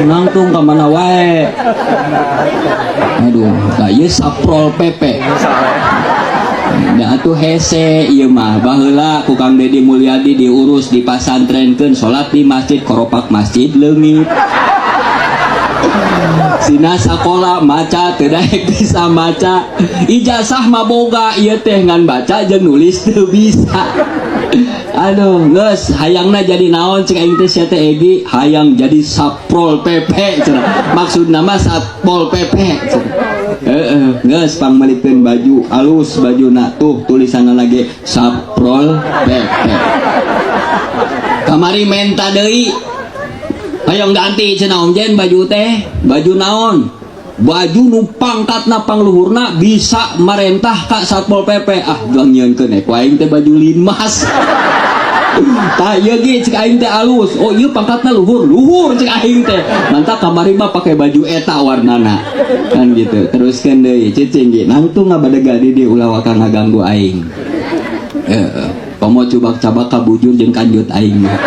Nangtung ka mana wae. Aduh, tah ieu Saprol PP. Da atuh hese ieu mah. Baheula ku Kang Deddy Mulyadi diurus, dipasantrenkeun, salat di masjid, koropak masjid leungit. Sina sakola maca teu daek bisa maca, ijazah mah boga ieu teh, ngan baca jeung nulis teu bisa. Aduh, geus hayangna jadi naon cek aing teh sia teh, Egi? Hayang jadi Saprol PP cenah. Maksudna mah Satpol PP cenah. Heeh, geus pangmeulikeun baju alus, bajuna tuh tulisanna lagi Saprol PP. Kamari menta deui, hayang ganti cenah, Om Jen, baju teh. Baju naon? Baju nu pangkatna pangluhurna bisa marentah ka Satpol PP. Ah, juang nyieunkeun ku aing teh baju linmas. Tah, ieu ge cek aing teh alus. Oh, ieu pangkatna luhur, luhur cek aing teh. Mantap, kamari mah pakai baju eta warnana. Kan gitu. Teruskeun deui, cicing ge. Nangtung ngabadega di dieu, ulah waka ngaganggu aing. Heeh. Komo cubak cabak ka bujur jeung kanjut aing mah.